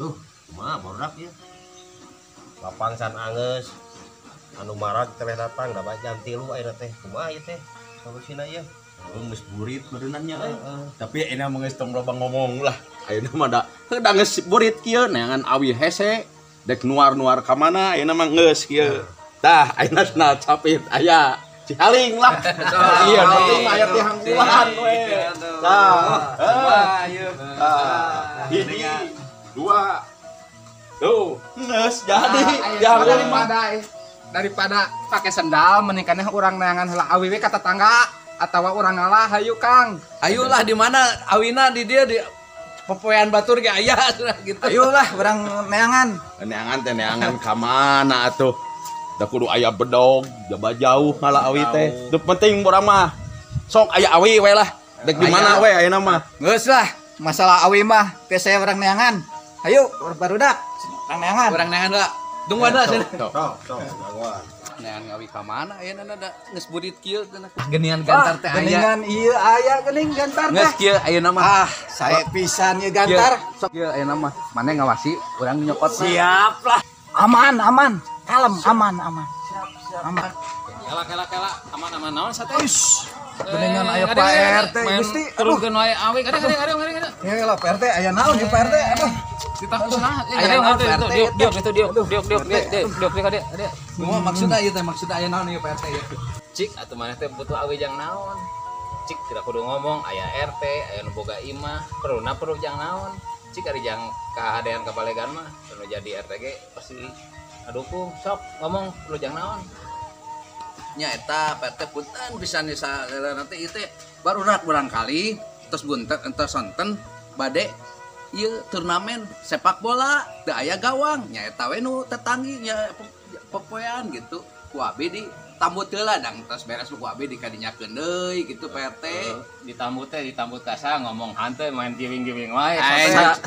Duh, kumaha barudak ieu? Lapang can anggeus. Anu marag teh datang da jam 3 ayeuna teh. Kumaha ieu teh? Solusina ieu. Oh, geus burit meureunna nya euy. Tapi ayeuna mah geus tong loba ngomong lah. Ayeuna mah da heuh geus burit kieu neangan awi hese dek nuar-nuar ka mana ayeuna mah geus kieu. Tah ayeuna cenah capit aya cihaling lah. Iya penting aya tihangkulan we. Tah, heuh. Hiji, dua. Tuh, geus jadi. Jangan daripada pakai sendal mendingan urang neangan heula awi we ka tetangga atawa urang ngalah hayu Kang. Ayolah di mana awina di dia di popoean batur ge aya gitu. Ayolah urang neangan. Neangan teh neangan ka mana atuh? Da kudu aya bedog, jaba jauh ngala awi teh. Teu penting urang mah sok aya awi we lah. Dek di mana we ayeuna mah? Geus lah, masalah awi mah teh saya urang neangan. Hayu barudak urang neangan. Urang neangan lah. Tungguan lah cenah. Sok, sok, gangguan. Neangan awi ka mana ayeuna da geus burit kieu cenah. Genian gantar teh aya. Geningan ieu aya geuning gantar teh. Geus kieu ayeuna mah. Ah, sae pisan ieu gantar. Sok kieu ayeuna mah maneh ngawasi urang nyokot. Siap lah. Aman, aman. Kalem, aman, aman. Siap, siap. Aman. Kela kela kela aman aman naon sate. Geningan aya Pak RT Gusti. Turunkeun wae awi. Kadang kadang kadang kadang. Ya lah Pak RT aya naon ieu Pak RT? Aduh. Ditangkap aya naon Pak RT? Diuk diuk itu diuk diuk diuk diuk diuk diuk diuk diuk. Kumaha maksudna ieu teh maksudna aya naon ieu Pak RT ieu? Cik atuh maneh teh butuh awi jang naon? Cik tidak kudu ngomong aya RT, aya nu boga imah, perluna perlu jang naon? Cik ari jang kahadean kabalegan mah nu jadi RT ge pasti ngadukung. Sok ngomong perlu jang naon? Nya eta Pak RT punten pisan saleuleuna teh ieu teh barudak barangkali tos bunten entos sonten bade ieu turnamen sepak bola teu aya gawang nya eta we nu tetanggi nya popoean gitu ku abi di tambut heula dang tos beres ku abi dikadinyakeun deui gitu Pak RT. Ditambut teh ditambut kasa ngomong hanteu main giwing-giwing wae.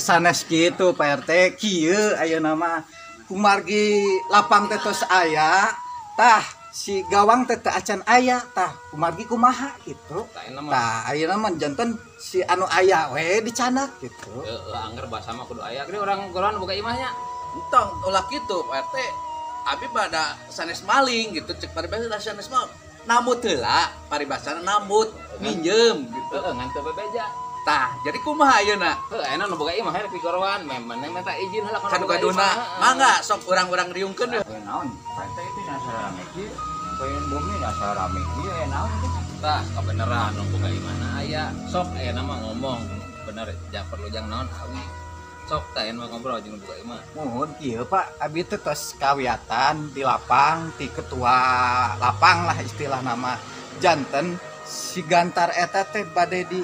Sanes kitu Pak RT kieu ayeuna mah kumargi lapang teh tos aya tah si gawang teh teu acan aya tah kumargi kumaha gitu. Tah ayeuna mah janten si anu aya we dicanak gitu. Heeh angger bahasa mah kudu aya. Gede urang goroan boga imahnya. Entong ulah kitu Pak RT. Abi pada sanes maling gitu cek paribasa sanes mah namut heula paribasana namut minjem gitu. Heeh ngan teu bebeja. Tah jadi kumaha ayeuna? Heuh ayeuna nu boga imah rek digoroan memang minta izin heula kana gaduna. Mangga sok urang-urang riungkeun we. Naon Pak RT itu nasa rame kieu. Pengen bumi nasa rame kieu aya naon teh. Tah kabeneran nu boga imahna aya. Sok ayeuna mah ngomong bener ja perlu jang naon awi. Sok tah ayeuna mah ngobrol jeung boga imah. Muhun kieu Pak, abi teh tos kawiatan di lapang ti ketua lapang lah istilah nama. Janten si gantar eta teh bade di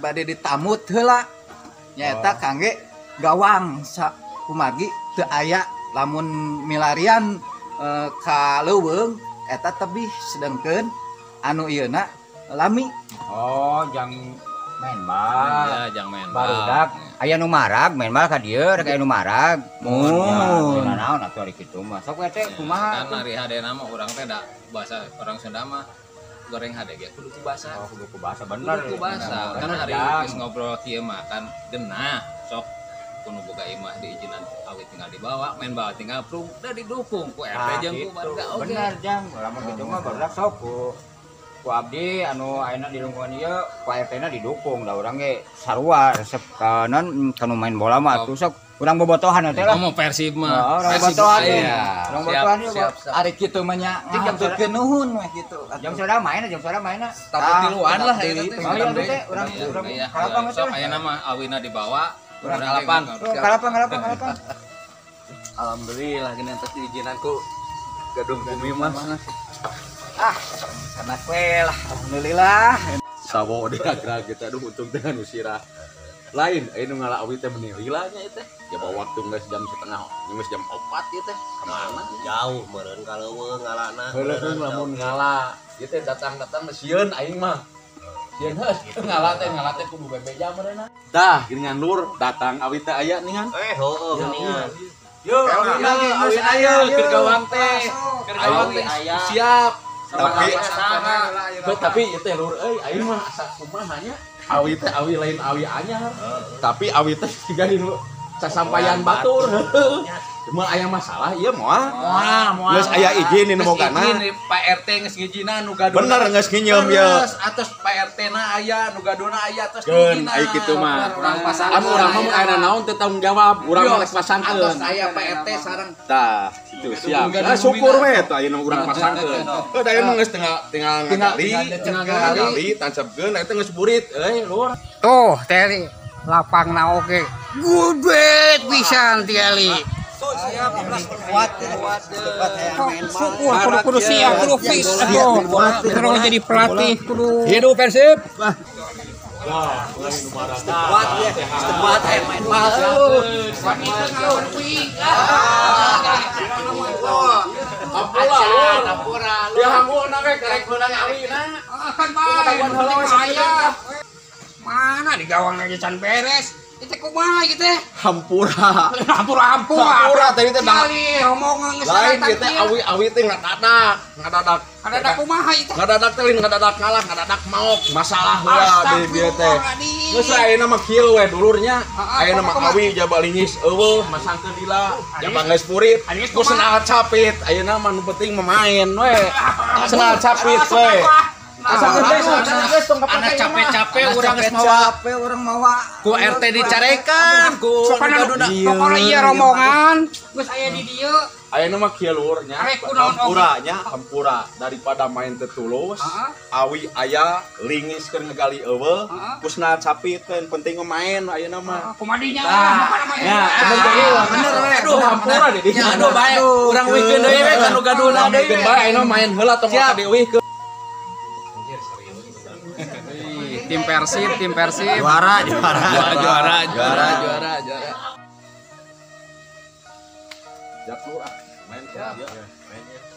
bade ditamut heula nyaeta kangge gawang kumargi teu aya lamun milarian ka leuweung eta tebih sedengkeun anu ieuna lami. Oh jang main bal. Ya jang main bal. Barudak aya nu marag main bal ka dieu rek aya nu marag. Oh. Teu naon atuh ari kitu mah. Sok we teh kumaha? Kan ari hadena mah urang teh da bahasa orang Sunda mah goreng hade ge kudu ku basa. Oh, kudu ku basa bener. Kudu ku basa. Kan ari geus ngobrol kieu mah kan genah sok kudu boga imah diizinan awi tinggal dibawa, main bal tinggal prung, da didukung ku RT jeung ku warga oge. Bener jang, lamun kitu mah barudak sok ku abdi anu ayeuna di lingkungan ieu ku RT-na didukung da urang ge sarua resep ka non kanu main bola mah atuh sok urang bobotohan teh lah. Ngomong Persib mah. Urang bobotohan. Urang bobotohan ari kitu mah nya ngahaturkeun nuhun we kitu. Jam sore main, jam sore main. Tapi tiluan lah eta teh. Urang urang kalapang sok ayeuna mah awina dibawa urang kalapang. Kalapang kalapang kalapang. Alhamdulillah geuning atas diizinan ku gedung bumi mah. Ah, sanak we lah alhamdulillah. Sawo diagrag kita aduh untung teh anu sirah. Lain aya nu ngala awi teh meuni lila nya ieu teh. Ya bawa waktu geus jam setengah, geus jam 4 ieu teh. Ka mana? Jauh meureun ka leuweung ngalana. Heuleung lamun ngala. Ieu teh datang-datang sieun aing mah. Sieun heuh ngala teh kudu bebeja meureunna. Tah geuningan lur datang awi teh aya ningan. Heueuh geuningan. Yo, awi aya keur gawang teh. Keur gawang teh siap. Tapi ieu teh lur euy aing mah asa kumaha nya. Awi teh awi lain awi anyar. Tapi awi teh siga dinu sasampayan batur. Mun aya masalah ieu moal. Moal. Geus aya izin nu bogana. Pak RT geus ngijinan nu gaduhna. Bener geus nginyeum ieu. Atos Pak RT na aya nu gaduhna aya atos ngijinan. Ai kitu mah. Urang pasangkeun. Anu urang mah mun aya naon teu tanggung jawab, urang mah rek pasangkeun. Atos aya Pak RT sareng. Tah, kitu siap. Nah, syukur we tah ayeuna urang pasangkeun. Heuh da ayeuna geus tinggal ngagali, tancapkeun eta geus burit euy lur. Tuh, teh lapangna oge. Gede pisan tiali. Kuat syukur kudu siap kudu fix terus jadi pelatih kudu hidup Persib. Kuat ya, kuat main mana di gawang lagi can beres. Itu kumaha gitu teh? Hampura. Hampura tadi teh ngomong geus lain kieu teh awi-awi teh ngadadak. Ngadadak kumaha itu? Ngadadak teh lain ngadadak kalah, ngadadak maok, masalah heula di dieu teh. Geus ayeuna mah kieu we dulurnya. Ayeuna mah awi jaba lingis eueuh masangkeun lila, jaba geus purit. Ku senal capit, ayeuna mah nu penting mah main we. Senal capit we. Anak capek-capek urang geus mawa, urang mawa. Ku RT dicarekan, ku gaduna. Pokona ieu rombongan geus aya di dieu. Ayeuna mah kieu lur nya. Hampura nya, hampura daripada main teu tulus, awi aya lingis keur ngegali eueuh, kusna capit teh penting mah main ayeuna mah. Kumadinya. Ya, bener we. Aduh, hampura di dieu. Aduh bae, urang wikeun deui we ka nu gaduna deui. Bae ayeuna main heula tong ka dieuwihkeun. Tim Persib. Juara. Jatuh ah, main ya.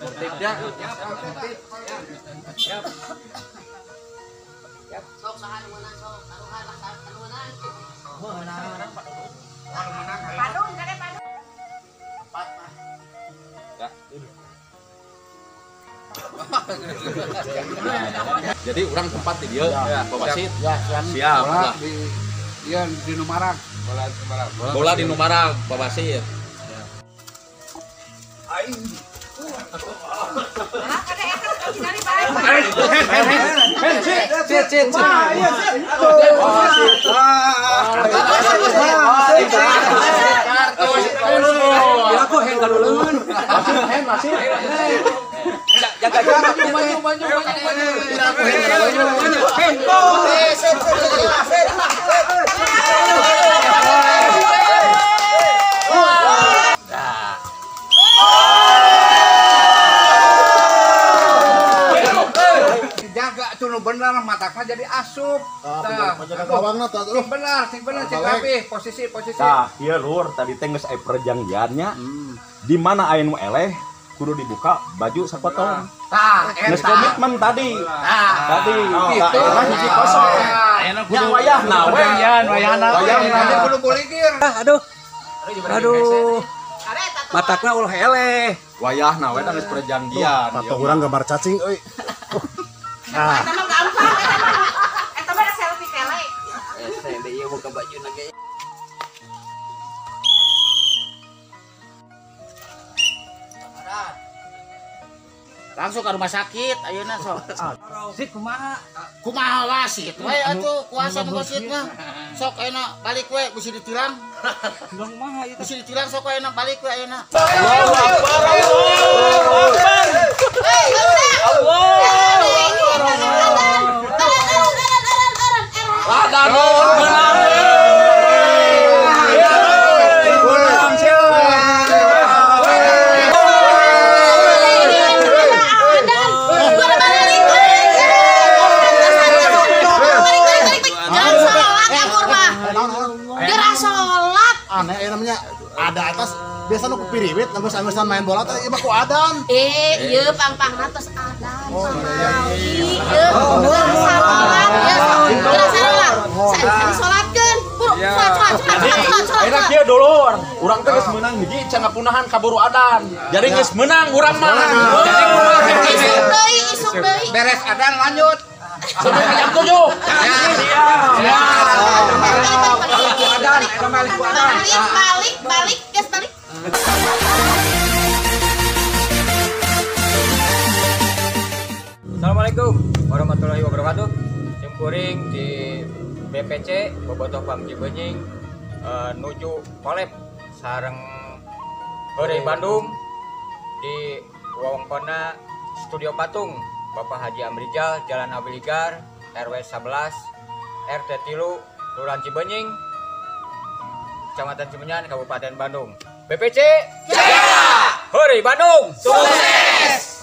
Tertib ya. Siap. Sok saha nu meunang sok, taruhan lah saha nu meunang. Padung kade padung. Empat mah. Ya. Jadi orang tempat di dia, ya, wasit. Ya, siap. Bola di iya di Numarang. Bola di Numarang, Pak Wasit. Jaga jarak, maju. Jaga tuh nu bener matakna jadi asup. Tah, bener, sing bener cek rapi posisi. Tah, ieu lur tadi teh geus aya perjanjiannya. Di mana aya nu eleh kudu dibuka baju sapotong. Tah, geus komitmen tadi. Tadi. Gitu. Tah, hiji kosong. Nya wayahna we. Wayahna. Wayahna kudu boligir. Aduh. Aduh. Matakna ulah eleh. Wayahna we geus perjanjian. Tato urang gambar cacing euy. Nah, eta mah gampang eta mah. Eta mah selfie tele. Hese deui ieu buka bajuna ge. Langsung ke rumah sakit ayeuna sok. Sik kumaha? Kumaha wasit we atuh kuasa nu wasit mah. Sok ayeuna balik we bisi ditilang. Kumaha ieu? Bisi ditilang sok ayeuna balik we ayeuna. Allahu Akbar. Allahu Akbar. Aneh namanya ada atas biasa nu kupiriwit anggus-anggusan main bola teh ieu mah ku adan. Ieu pang-pangna tos adan pamawi. Ieu salat ya. Geura salat. Salatkeun. Buru salat salat. Enak kieu dulur. Urang teh geus meunang hiji can ngapunahan kaburu adan. Jadi geus meunang urang mah. Jadi kumaha isuk deui, isuk deui. Beres adan lanjut. Sampai ka jam 7. Siap. Balik, balik, balik, guys, balik. Assalamualaikum warahmatullahi wabarakatuh. Simkuring di BPC Bobotoh Pam Cibenying nuju kolab sareng Heureuy Bandung di wewengkonna Studio Patung Bapak Haji Amrijal, Jalan Abiligar, RW 11 RT 3, Kelurahan Cibenying, Kecamatan Cimenyan, Kabupaten Bandung. BPC Jaya! Heureuy Bandung sukses!